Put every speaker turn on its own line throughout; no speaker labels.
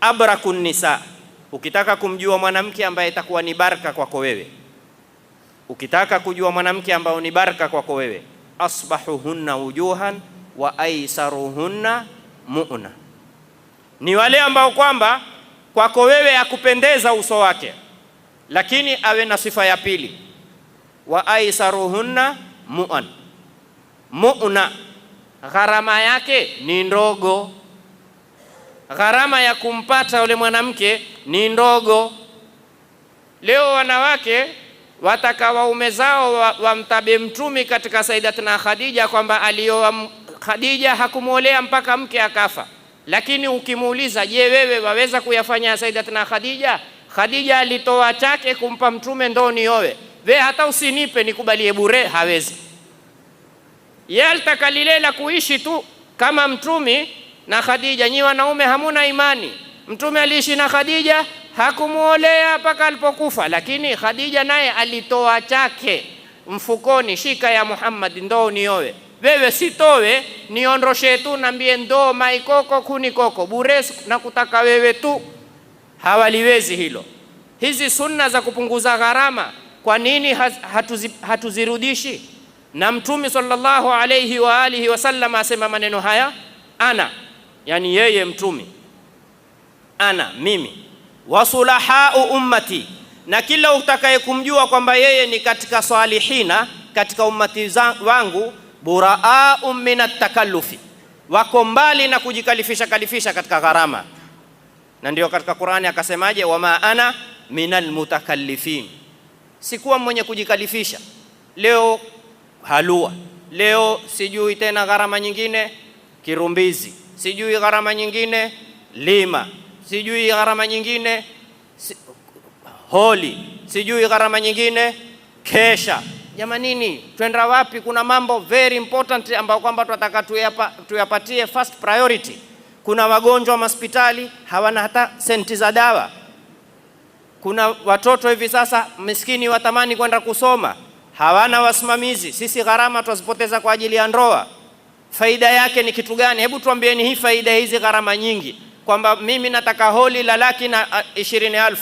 Abrakun nisa, ukitaka kumjua mwanamke ambaye itakuwa ni baraka kwako wewe, ukitaka kujua mwanamke ambaye ni baraka kwako wewe, asbahuhunna wujuhan wa aisaruhunna mu'na, ni wale ambao kwamba kwako wewe akupendeza uso wake, lakini awe na sifa ya pili, wa aisaruhunna mu'an, mu'na, gharama yake ni ndogo, gharama ya kumpata yule mwanamke ni ndogo. Leo wanawake wataka waume zao wamtabe mtumi katika Saidatina Khadija kwamba alioa Khadija hakumwolea mpaka mke akafa. Lakini ukimuuliza, je, wewe waweza kuyafanya Saidatina Khadija? Khadija alitoa chake kumpa mtume, ndo niowe we, hata usinipe nikubalie bure, hawezi. Ye alitaka lile la kuishi tu kama mtumi na Khadija. Nyi wanaume hamuna imani. Mtume aliishi na Khadija hakumuolea mpaka alipokufa, lakini Khadija naye alitoa chake mfukoni, shika ya Muhammad, ndo niowe wewe, sitowe niondoshe tu, nambie ndo maikoko kuni koko bure, na kutaka wewe tu. Hawaliwezi hilo. Hizi sunna za kupunguza gharama, kwa nini hatuzirudishi? Na Mtume sallallahu alayhi wa alihi wasallam asema maneno haya, ana yani yeye Mtume, ana mimi wasulahau ummati, na kila utakaye kumjua kwamba yeye ni katika salihina katika ummati wangu, buraau min atakallufi, wako mbali na kujikalifisha kalifisha katika gharama. Na ndio katika Qur'ani akasemaje, wama ana minal mutakallifin, sikuwa mwenye kujikalifisha. Leo halua, leo sijui tena gharama nyingine kirumbizi, sijui gharama nyingine lima, sijui gharama nyingine holi, sijui gharama nyingine kesha. Jamanini, twenda wapi? Kuna mambo very important ambayo kwamba tunataka tuyapatie first priority. Kuna wagonjwa mahospitali hawana hata senti za dawa. Kuna watoto hivi sasa miskini watamani kwenda kusoma, hawana wasimamizi. Sisi gharama twazipoteza kwa ajili ya ndoa. Faida yake ni kitu gani? Hebu tuambieni hii faida hizi gharama nyingi, kwamba mimi nataka holi la 120,000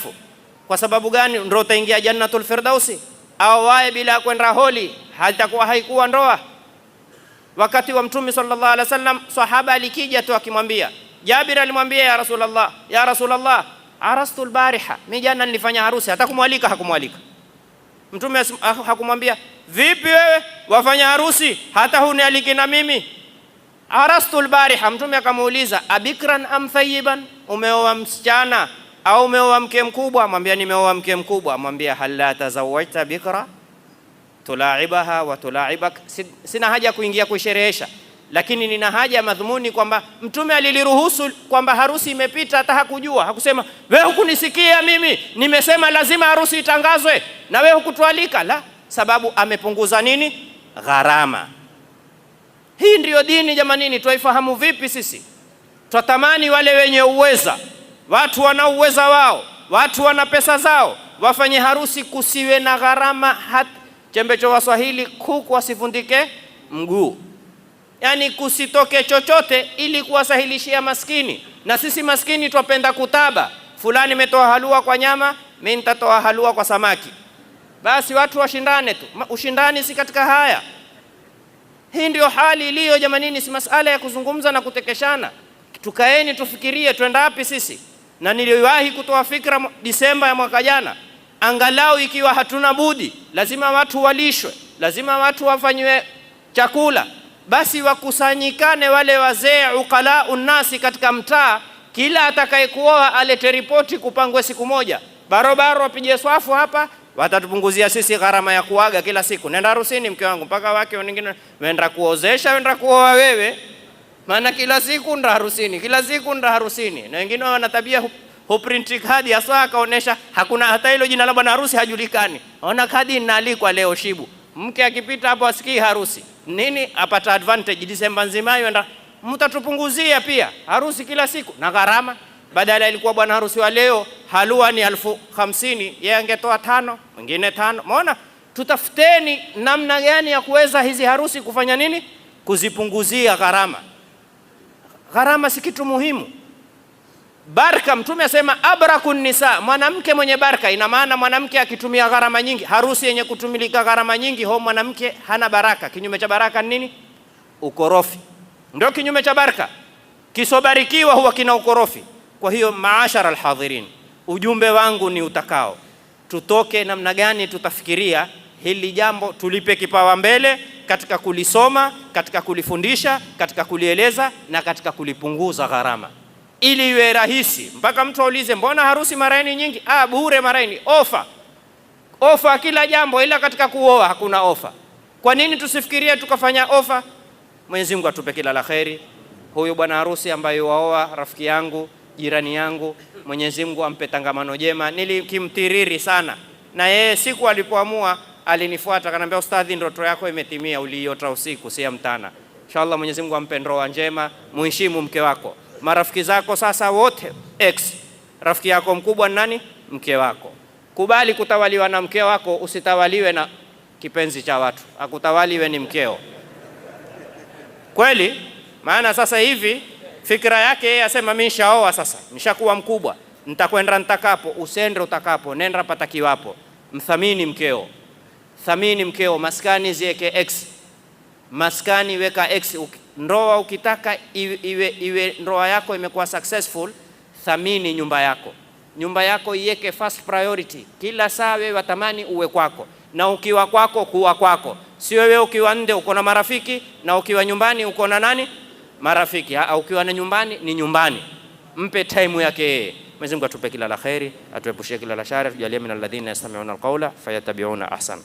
kwa sababu gani? Ndio utaingia Jannatul Firdausi? Au wae bila kwenda holi hatakuwa haikuwa ndoa? Wakati wa Mtume sallallahu alaihi wasallam, sahaba alikija tu akimwambia Jabir, alimwambia ya Rasulullah, ya Rasulullah, arastu albariha, mimi jana nilifanya harusi. Hata kumwalika hakumwalika Mtume hakumwambia vipi wewe wafanya harusi hata hunialiki na mimi? Arastu albariha. Mtume akamuuliza abikran am thayiban, umeoa msichana au umeoa mke mkubwa? Amwambia nimeoa mke mkubwa. Amwambia hal tazawwajta bikra tulaibaha wa tulaibak. Sina haja kuingia kuisherehesha, lakini nina haja ya madhumuni kwamba Mtume aliliruhusu kwamba harusi imepita, hata hakujua, hakusema we hukunisikia mimi nimesema lazima harusi itangazwe na we hukutualika. La, sababu amepunguza nini? Gharama. Hii ndiyo dini jamanini, twaifahamu vipi sisi? Twatamani wale wenye uweza, watu wana uweza wao, watu wana pesa zao, wafanye harusi kusiwe na gharama hata chembe cha Waswahili, kuku asivundike mguu, yaani kusitoke chochote, ili kuwasahilishia maskini. Na sisi maskini twapenda kutaba, fulani imetoa halua kwa nyama, mimi nitatoa halua kwa samaki. Basi watu washindane tu, ushindani si katika haya. Hii ndio hali iliyo jamanini, si masala ya kuzungumza na kutekeshana. Tukaeni tufikirie twenda wapi sisi. Na niliwahi kutoa fikra Disemba ya mwaka jana, angalau ikiwa hatuna budi, lazima watu walishwe, lazima watu wafanyiwe chakula, basi wakusanyikane wale wazee uqala unnasi katika mtaa, kila atakayekuoa alete ripoti, kupangwe siku moja, barobaro wapige swafu hapa, watatupunguzia sisi gharama ya kuaga kila siku. Nenda harusini mke wangu, mpaka wake wengine wenda kuozesha, wenda kuoa wewe, maana kila siku nda harusini, kila siku nda harusini. Na wengine wana tabia huprinti kadi haswa, akaonesha hakuna hata hilo jina la bwana harusi hajulikani, ona kadi inaalikwa leo shibu, mke akipita hapo asikii harusi nini, apata advantage Disemba nzima hiyo. Mtatupunguzia pia harusi kila siku na gharama. Badala ilikuwa bwana harusi wa leo halua ni 50,000, yeye angetoa 5, mwingine 5. Umeona, tutafuteni namna gani ya kuweza hizi harusi kufanya nini, kuzipunguzia gharama. Gharama si kitu muhimu. Baraka, Mtume asema abrakun nisa, mwanamke mwenye baraka. Ina maana mwanamke akitumia gharama nyingi, harusi yenye kutumilika gharama nyingi, ho mwanamke hana baraka. Kinyume cha baraka ni nini? Ukorofi, ndio kinyume cha baraka. Kisobarikiwa huwa kina ukorofi. Kwa hiyo, maashara alhadhirin, ujumbe wangu ni utakao tutoke namna gani tutafikiria hili jambo, tulipe kipawa mbele katika kulisoma, katika kulifundisha, katika kulieleza na katika kulipunguza gharama, ili iwe rahisi. Mpaka mtu aulize, mbona harusi maraini nyingi? Ah, bure maraini, ofa ofa kila jambo, ila katika kuoa hakuna ofa. Kwa nini tusifikirie tukafanya ofa? Mwenyezi Mungu atupe kila la kheri. Huyu bwana harusi ambaye waoa rafiki yangu, jirani yangu, Mwenyezi Mungu ampe tangamano jema. Nilikimtiriri sana na yeye, siku alipoamua alinifuata akaniambia, ustadhi, ndoto yako imetimia, uliiota usiku, si ya mtana. Inshallah Mwenyezi Mungu ampe ndoa njema. Muheshimu mke wako, marafiki zako sasa wote ex. Rafiki yako mkubwa ni nani? Mke wako. Kubali kutawaliwa na mke wako, usitawaliwe na kipenzi cha watu. Akutawaliwe ni mkeo kweli. Maana sasa hivi fikra yake yeye asema, mimi nishaoa sasa, nishakuwa mkubwa, nitakwenda nitakapo. Usende utakapo, nenda patakiwapo. Mthamini mkeo, thamini mkeo. Maskani ziweke x, maskani weka x. Ndoa ukitaka iwe ndoa yako imekuwa successful, thamini nyumba yako. Nyumba yako iweke first priority. Kila saa wewe watamani uwe kwako, na ukiwa kwako kuwa kwako, si wewe ukiwa nje uko na marafiki na ukiwa nyumbani uko na nani? Marafiki. Ha, ukiwa na nyumbani ni nyumbani, mpe time yake yeye. Mwenyezi Mungu atupe kila la kheri, atuepushie kila la shari, tujalie min alladhina yastami'una alqawla fayattabi'una ahsan.